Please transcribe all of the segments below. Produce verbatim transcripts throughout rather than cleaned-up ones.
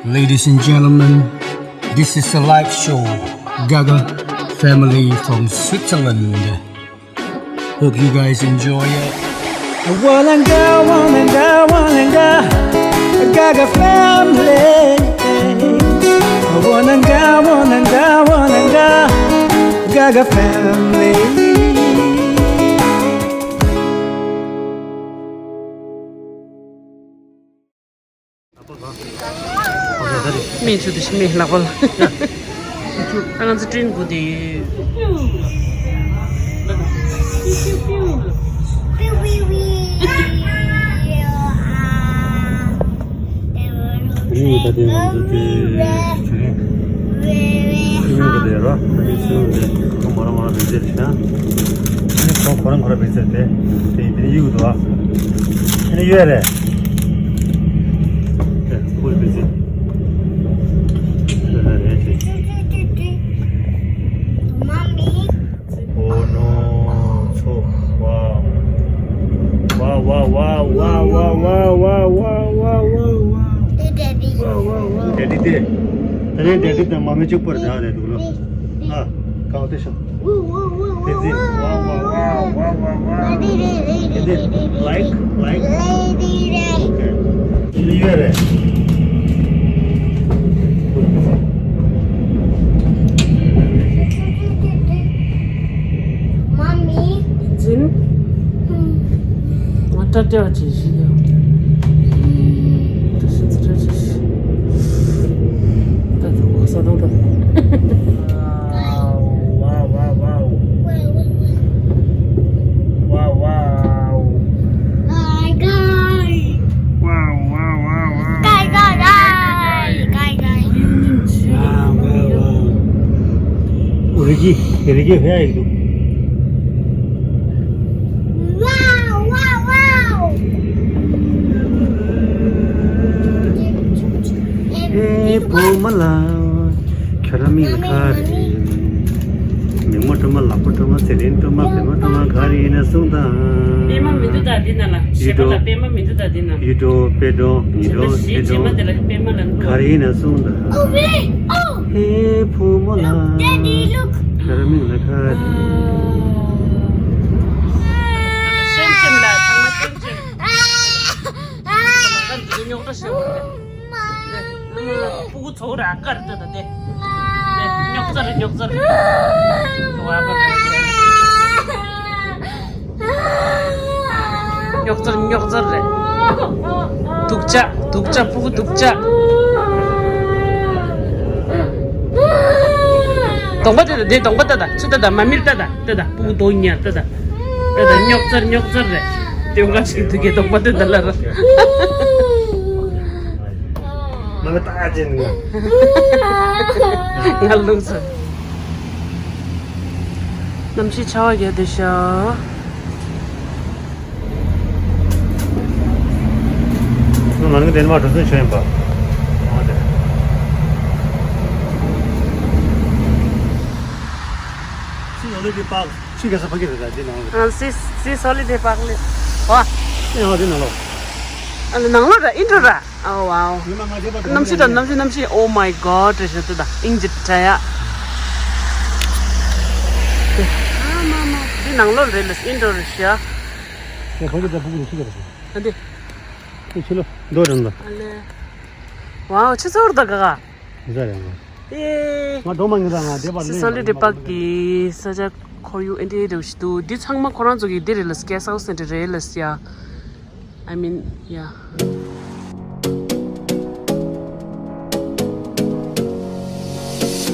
Ladies and gentlemen, this is a live show, Gaga Family from Switzerland. Hope you guys enjoy it. Wananga, wananga, wananga, Gaga family. Wananga, wananga, wananga, Gaga family. མིག་ཆུ་དེ་ཤི་མིག་ལག་པ་ལ། ཨ་ང་ཚོ་ཀྲིན་གུ་དེ་ཡོད། ཡིན་ད་དེ་ང་ཚོ་དེ་ཆུ་རེད། ཁྱི་མོ་ག་དེ་ར་ཁྱི་མོ་དེ་ཁོ་མོ་རང་ང་རང་བེད་སྤྱད་བྱས། ཁོ་ཁོ་རང་ཁོ་རང་བེད་སྤྱད་དེ་དེ་དེ་ཡིག་འདུག་ཨ། ཁྱི་ནི་ཡོད་རེད། དེ་ཁོ་བེད་སྤྱད། དེ་རེད་དེ། Oh no. So, wow. Wow, wow, wow. Daddy, daddy. Daddy, daddy, the mommy chupar ja de dulo. Ah, kao te sha. Daddy, wow, wow, wow. Daddy, like, like. Okay. Clear hai. Mommy. Zin. Ata te wa chi shi ya. Ta shi zi ta chi shi. Ta ta wa sa ta ta. Wow, wow, wow, wow. Wow, wow, wow, wow. Guy, guy, guy. Guy, guy. Wow, wow, wow. Rigi, rigi hai ek do. Wow, wow, wow. Eh, pomala. ཁྱོད་རང་མིང་ལ་ག་རེ། མིང་མོ་སྒྲོལ་མ། ལག་པ་སྒྲོལ་མ། ཚེ་རིང་སྒྲོལ་མ། པད་མ་སྒྲོལ་མ། ག་རེ་ཡིན་ན་གསུངས་དང་། པད་མ་མི་འདུག་ད་འདི་ན་ལ། ཞེས་པ་ལ་པད་མ་མི་འདུག་ད་འདི་ན། ཡིད་འགྲོ་པད་འགྲོ་ཡིད་འགྲོ་ཞེས་པད་འགྲོ། པད་མ་དེ་ལ་པད་མ་ལ་འདུག་ག་རེ་ཡིན་ན་གསུངས་དང་། Oh, wait! Oh! ཧེ་བུ་མོ་ལ། Look, Daddy, look! ཁྱོད་རང་མིང་ལ་ག་རེ། སེམས་ཅན་ལ་ཚང་མ་སེམས་ཅན། ད་འདི་རྙོག་དྲ་ཞེ་པོ་རེད། སྤུ་གུ་ཚོ་ར་དཀར་ཏོ་ད་དེ། ཉོག་ཙར་ཉོག་ཙར། ཉོག་ཙར་ཉོག་ཙར་རེད། སྡུག་ཅག་སྡུག་ཅག་སྤུ་གུ་སྡུག་ཅག། གདོང་པ་དེ་ད་དེ་གདོང་པ་ད་ད་ཚུ་ད་ད་མ་མིར་ད་ད་ད་ད་སྤུ་གུ་གདོང་ཉར་ད་ད། ད་ད་ཉོག་ཙར་ཉོག་ཙར་རེད། དེ་འགའ་ཞིག་དུ་གི་གདོང་པ་དེ་ད་ལ་ར། ང་ལ་ལྟ་ཅན་ང་། ང་ལུག་ཚོ། གནམ་གཤིས་ཆར་པ་བརྒྱབ་བསྡད་ཤག་ང་ནི་དེ་ནས་མར་འགྲོ་སོང་ཆོས་ཡིན་པ། ཨ་དེ། སི་ཧོ་ལི་ཌེ་པཱག་ཅིག་ག་ས་ཕ་གི་རེད་ད་དེ་ནང་ལ། ཨ་སི་སི་ཧོ་ལི་ཌེ་པཱག་ལ། ཝ། སི་ཧོ་དེ་ནང་ལོགས། ཨ་ལ་ནང་ལོགས་ར་ཨིན་ཊོ་ར། Oh, wow. གནམ་གཤིས་དང་གནམ་གཤིས་གནམ་གཤིས། Oh my God. རེ་ཞིག་ཏུ་དང་ཨིན་ཇི་ཏྲ་ཡ། འདི་ནང་ལོགས་རེད་ལ་ཨིན་ཊོ་རེ་ཤག་ཡ་ཕ་གི་ད་ཕུག་རེ་ཤི་ག་རེ་ཤི། ཨ་འདི། ཁྱི་ལོ་འདོ་རེད་འདོ། ཨ་ལེ། Wow, ཆུ་ཚོད་ད་ག་ག་ཡི་ཟ་རེད་ང་། ཨེ། ང་འགྲོ་མ་ངེས་ད་ང་བསྡད་པ་ལེན། སི་ཧོ་ལི་ཌེ་པཱག་གི་ས་ཆ་ཁོར་ཡུག་ཨེ་འདྲ་རེ་ཞིག་འདུག་འདི་ཚང་མ་ཁོ་རང་ཚོ་གི་འདི་རེད་ལ་གེ་སི་ཧའུ་སི་འདྲ་རེད་ལ་ཡ། I mean, yeah.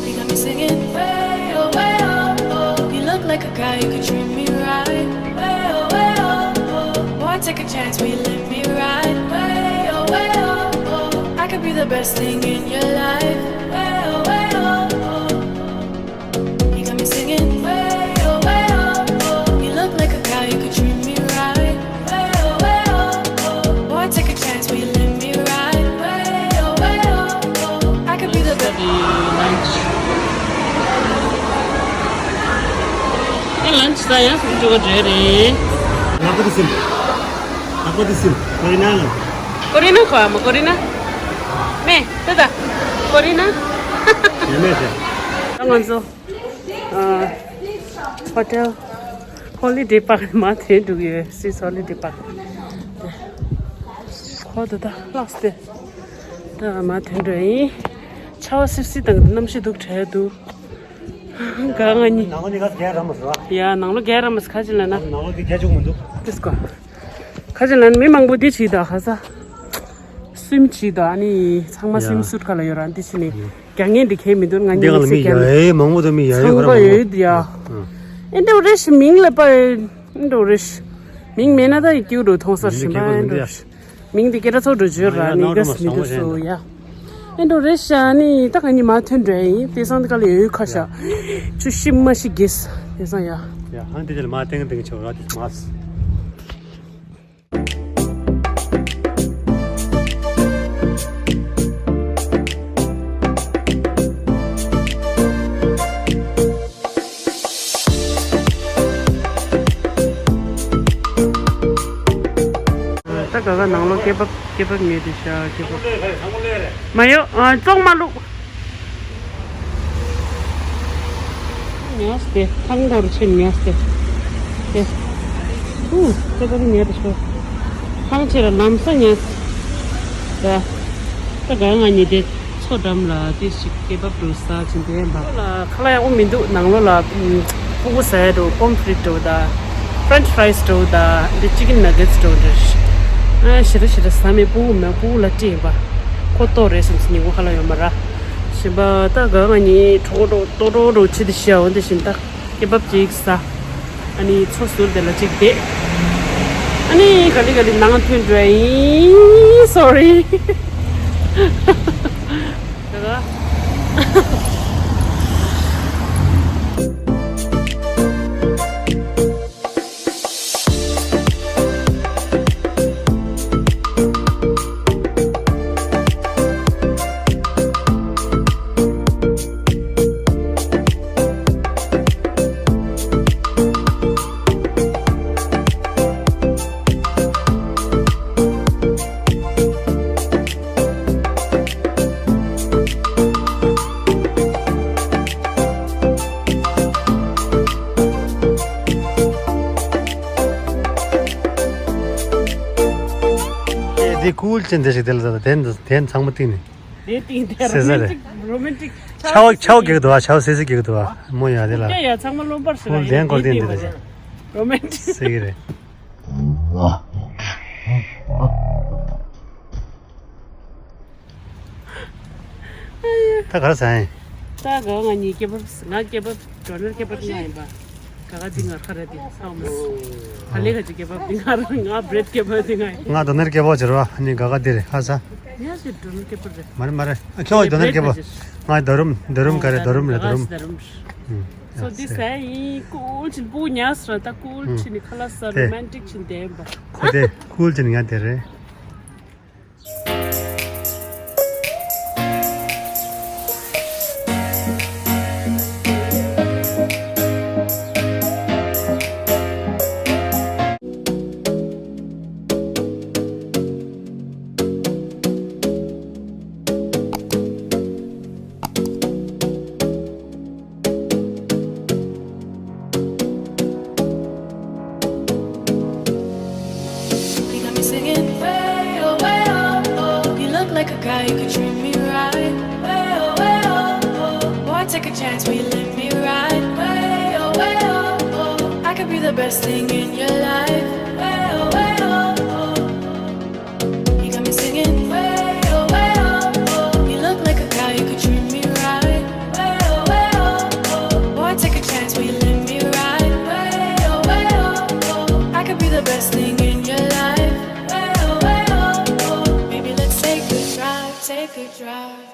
You got me singing way, oh, way, oh, oh. You look like a guy who could treat me right. Way, oh, way, oh, oh. Boy, take a chance, will you let me ride? Way, oh, way, oh, oh. I could be the best thing in your life. Way, oh, way, oh, oh. You got me singing way, oh, way, oh, oh. You look like a guy who could treat me right. Way, oh, way, oh, oh. Boy, take a chance, will you let me ride? Way, oh, way, oh, oh. I could be the best. ཨ་ལན་ཆི་ད་ཡང་སུ་འགྲོ་གི་རེད། ང་པོ་དེ་སིམ། ང་པོ་དེ་སིམ། ཀོ་རི་ན་ལ། ཀོ་རི་ན་ཁོ་ཨ་མ་ཀོ་རི་ན། མེ་ཏི་ད་ཀོ་རི་ན། ཡིན་མེད་ཟེར། ང་ཚོ་ཨ་ཧོ་ཊེལ་ཧོ་ལི་ཌེ་པཱག་མར་ཐོན་འགྲོ་གི་ཡོད། སུད་སི་ཧོ་ལི་ཌེ་པཱག་ཧོ་ཏི་ད་ལགས་ཏེ། ད་མར་ཐོན་འགྲོ་ཡིན། ཆར་པ་སིབ་སིབ་དང་གནམ་གཤིས་སྡུག་དྲགས་འདུག་ག་ང་གཉིས། ནང་ལོགས་ནི་ག་རྒྱལ་ར་མ་སོ། ཡ་ནང་ལོགས་རྒྱལ་ར་མ་སོ། ཁ་ཅིག་ལ་ན། ནང་ལོགས་དེ་རྒྱལ་ཆུང་མི་འདུག་ཏིས་ཀོ། ཁ་ཅིག་ལ་ན་མི་མང་པོ་འདི་བྱིས་དང་ཁ་ས། སུམ་བྱིས་དང་ཨ་ནི་ཚང་མ་ཡ། སུམ་སུད་ཁ་ལ་ཡོད་ར་འདི་བྱིས་ནི། རྒྱ་ངན་འདི་ཁས་མི་འདུག་ང་འདི་ག་གཉིས་ལ་མི་སུ་རྒྱ་ཡ་ཡའི་མང་པོ་དང་མི་ཡ་ཡའི་ཚང་ཁ་པ་ར་མང་ཡོད་ཡ། པོ། ཨེ་འདྲ་རེ་ཞིག་མིང་ལ་པ་ཨེ་འདྲ་རེ་ཞིག་མིང་མེད་ན་ད་ཡི་སྐྱུ་རུ་མཐོང་སར་ཞིམ་པ་ཨེ་འདྲ་རེ་ཞིག་མིང་འདི་སྐད་གྲགས་ཚོགས་འགྲོ་བརྗོད་ར་ནི་ག་སི་མི་འདུག་སོ་ཡ། ཨེ་འགྲོ་རེད་ཤག་ནི་ད་ག་ཉི་མ་ཐོན་འདྲ་ཡིན་དེ་སང་དེ་ག་ལ་ཡོད་ཁ་ཤག་ཆུ་ཤི་མ་ཤི་གེས་དེ་སང་ཡ། ཡ་ཧང་དེ་ལ་མ་ཏེང་ཏེང་ཆོག་ར་དེ་མ། ད་ག་ག་ནང་ལོགས་ཀེ་བབ་ཀེ་བབ་ཉོས་ཏེ་ཤ་ཀེ་བབ། མ་ཡོ་ཨ་བཙོང་མ་བླུག་ཉོས་ཏེ་ཐང་འདོར་ཆེན་ཉོས་ཏེ། ཏེ། ཨུ་ཀེ་བབ་ཉོས་ཏེ་ཤོ། ཐང་ཆེ་ར་ལམ་སང་ཉོས་ཏེ། ད་ག་ང་གཉིས་དེ། མཚོ་འགྲམ་ལ་ཏིས་ཤིག་ཀེ་བབ་འགྲོ་ས་ཅིག་དེ་འབབ། ལ་ཁ་ལག་ཡག་པོ་མི་འདུག་ནང་ལོགས་ལ་ཕྲུ་གུ་ཟ་ཡ་འགྲོ་ཀོན་ཕི་ལིག་འགྲོ་ད། ཕྲེན་ཆི་ཕ་རའིས་འགྲོ་ད་འདི་ཅི་ཀིན་ནག་གེ་ཊི་འགྲོ་འདྲ། ཨ་ཞེ་ར་ཞེ་ར་ཟ་མེད་ཕྲུ་གུ་མེད་ཕྲུ་གུ་ལ་སྤྲད་ཡིན་པ། ཁོ་ལྟོགས་རེད་བསམ་སི་ཉིན་གུང་ཁ་ལག་ཡོད་མ་ར། ཞིམ་པ་ད་ག་ང་གཉིས་གྲོགས་འགྲོ་ལྟོགས་གྲོགས་འགྲོ་ཆེ་དེ་ཤི་ཡ་འོན་ཏེ་ཞིམ་ད། ཀེ་བབ་ཅིག་ཟ། ཨ་ནི་མཚོ་ཟུར་དེ་ལ་ཅིག་བསྡད། ཨ་ནི་ག་ལི་ག་ལི་ནང་ཐོན་འགྲོ་ཡིན། སོ་རི། དེ་ཀུལ་ཅན་དེ་ཞིག་དེ་ལ་ད་དེ་དེ་ཚང་མ་བཏིང་ནས། དེ་བཏིང་དེ་སེ་ས་རེད། རོ་མན་ཊིག་རོ་མན་ཊིག་ཆའོ་ཆའོ་གེག་དུ་བ་ཆའོ་སེ་སེ་གེག་དུ་བ་མོ་ཡ་དེ་ལ། དེ་ཡ་ཚང་མ་རློན་པར་ཤི་ཧོལ་ལྡན་སྐོར་ལྡན་དེ་རེད། རོ་མན་ཊིག་སེ་གེ་རེད། ད་ག་རེ་ཟ་ཡིན། ད་ག་ང་གཉིས་ཀེ་བབ་ང་ཀེ་བབ་ཌོ་ནར་ཀེ་བབ་ང་ཡིན་པ། ག་ག་ཅི་ང་ཁ་ར་དེ་ཚང་མ་སུ། ཨ་ལེ་ག་ཅི་ཀེ་བབ་དེ་ང་ར་ང་བྲེད་ཀེ་བབ་དེ་ང་ཡིན། ང་ཌོ་ནར་ཀེ་བབ་ཅི་ར་བ་ནི་ག་ག་དེ་རེད་ཧ་ས། ང་ཞིག་ཌོ་ནར་ཀེ་བབ་རེད། མ་རེད་མ་རེད། ཨ་ཁྱོད་ཌོ་ནར་ཀེ་བབ། ང་ད་རུམ་ད་རུམ་ག་རེད་ད་རུམ་རེད་ད་རུམ། སོ་དེ་ཟ་ཡིན་ཀུལ་ཅིན་པུ་ཉ་སི་ར་ད་ཀུལ་ཅིན་ཁ་ལ་ས་རོ་མན་ཊིག་ཅིན་དེ་ཡིན་པ། ཁོ་དེ་ཀུལ་ཅིན་ང་དེ་རེད། You got me singing way, oh, way, oh, oh. You look like a guy you could treat me right. Way, oh, way, oh, oh. Boy, take a chance, will you let me ride? Way, oh, way, oh, oh. I could be the best thing in your life. Way, oh, way, oh, oh. You got me singing way, oh, way, oh, oh. You look like a guy you could treat me right. Way, oh, way, oh, oh. Boy, take a chance, will you let me ride? Way, oh, way, oh, oh. I could be the best thing in your life. Way, oh, way, oh, oh. Baby, let's take a drive, take a drive.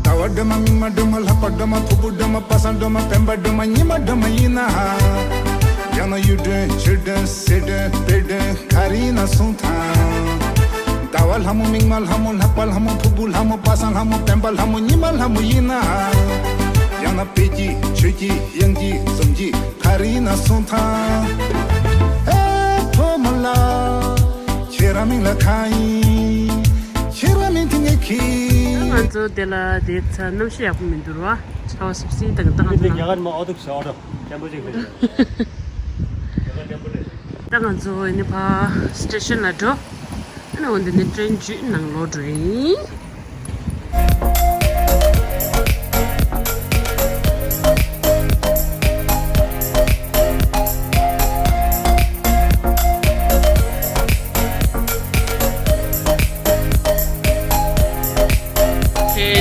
ཟླ་བ་སྒྲོལ་མ་མིག་དམར་སྒྲོལ་མ་ལྷག་པ་སྒྲོལ་མ་ཕུར་བུ་སྒྲོལ་མ་པ་སངས་སྒྲོལ་མ་སྤེན་པ་སྒྲོལ་མ་ཉི་མ་སྒྲོལ་མ་ཡིན་ན། ཡང་ན་གཡུ་སྒྲོན་ཆུ་སྒྲོན་སེར་སྒྲོན་དཔལ་སྒྲོན་ག་རེ་ཡིན་ན་གསུང་དང་། ཟླ་བ་ལྷ་མོ་མིག་དམར་ལྷ་མོ་ལྷག་པ་ལྷ་མོ་ཕུར་བུ་ལྷ་མོ་པ་སངས་ལྷ་མོ་སྤེན་པ་ལྷ་མོ་ཉི་མ་ལྷ་མོ་ཡིན་ན། ཡང་ན་དཔལ་གྱི་ཆོས་ཀྱི་དབྱངས་ཀྱི་འཛུམ་གྱི་ག་རེ་ཡིན་ན་གསུང་དང་། ཨེ་ཕོ་མོ་ལ་ཁྱེད་རང་མིང་ལ་གང་ཡིན། ཁྱེད་རང་མིང་དེ་ངས་ཁྱེད། ང་ཚོ་དེ་ལ་དེ་ཚ་གནམ་གཤིས་ཡག་པོ་མི་འདུག་ར། ཆར་པ་སིབ་སིབ་དང་ཏང་ཏང་། རྒྱ་གར་མ་ཨོ་ཏུག་ཞོ་རོ་སྐམ་པོ་ཅིག་རེད། ད་ང་ཚོ་ཨ་ནི་ཕར་སི་ཊེ་ཤན་ལ་འགྲོ། ཨ་ནི་འོ་འདི་ནི་ཊེན་བརྒྱུད་ནང་ལོགས་འགྲོ་ཡིན།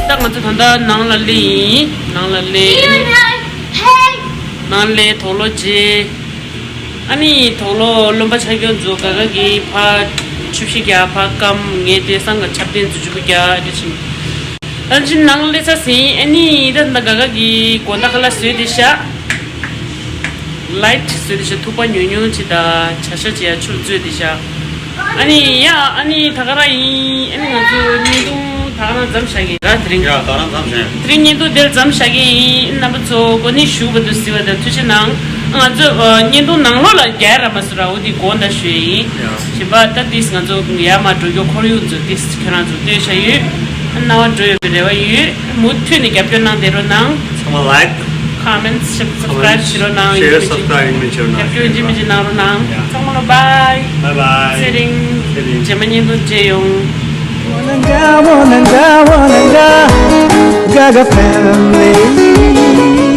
ད་ང་ཚོ་ད་ལྟ་ནང་ལ་སླེབས་ཡིན། ནང་ལ་སླེབས། ནང་སླེབས་དུག་ལོག་བརྗེས། ཨ་ནི་དུག་ལོག་རློན་པ་ཆགས་ཀྱོག་ཚོ་ག་ག་གི་ཕར་ཆུ་བཤལ་རྒྱག་ཕར་སྐམ། ངས་དེ་སང་ག་ཆབ་ཏན་ཚོ་ཆུ་བུ་རྒྱག་དེ་ཕྱིན། ཨ་ནི་ནང་སླེབས་ཚར་ཟིན། ཨ་ནི་ད་ད་ག་ག་གི་དགོང་དག་ཁ་ལག་བཟོས་ཏེ་བཞག་ལའིཊ་བཟོས་ཏེ་བཞག་ཐུག་པ་ཉུང་ཉུང་ཅིག་དང་བྱ་ཤ་ཅིག་ཡ་ཆུར་བཙོས་ཏེ་བཞག་ཨ་ནི་ཡ་ཨ་ནི་ད་ག་རང་ཡིན། ཨ་ནི་ང་ཚོ་བརྙན་ཐུང་ད་ག་རང་མཚམས་བཞག་གི་ར། དེ་རིང་ཡ་ད་རང་མཚམས་བཞག་དེ་རིང་བརྙན་ཐུང་འདིར་མཚམས་བཞག་གི་ཡིན། རྣམ་པ་ཚོ་གོ་གནས་ཞུ་བ་དུ་གཟིགས་པ་དང་ཐུགས་རྗེ་གནང་། ང་ཚོ་ཨ་བརྙན་ཐུང་ནང་ལོགས་ལ་རྒྱལ་ར་མ་སུ་ར་འོ་དེ་དགོངས་དག་ཞུ་ཡིན། ཡ་གཞན་པ་ད་ཏིས་ང་ཚོ་ཡར་མར་འགྲོ་རྒྱུ་ཁོར་ཡུག་ཚོ་ཏིས་ཁྱེད་རང་ཚོ་ལྟོས་བྱ་ཡོད། རྣ་བ་འགྲོ་ཡོད་པའི་རེ་བ་ཡོད། མུ་མཐུད་ནས་རྒྱབ་སྐྱོར་གནང་བསྡད་རོགས་གནང་། ཚང་མ་ལའིཀ། ཀོ་མེན་ཊི། སབ་སི་ཀ་རའིབ་བྱེད་རོགས་གནང་། ཤེར། སབ་སི་ཀ་རའིབ་ཡིན་མིན་བྱེད་རོགས་གནང་། རྒྱབ་སྐྱོར་ཡིན་གཅིག་མིན་གཅིག་གནང་རོགས་གནང་། ཡ་ཚང་མ་ལ་བཱའི། བཱའི་བཱའི། ཚེ་རིང་། ཚེ་རིང་། རྗེས་མ་བརྙན་ཐུང་མཇལ་ཡོང་། Wananga, wananga, wananga, Gaga family.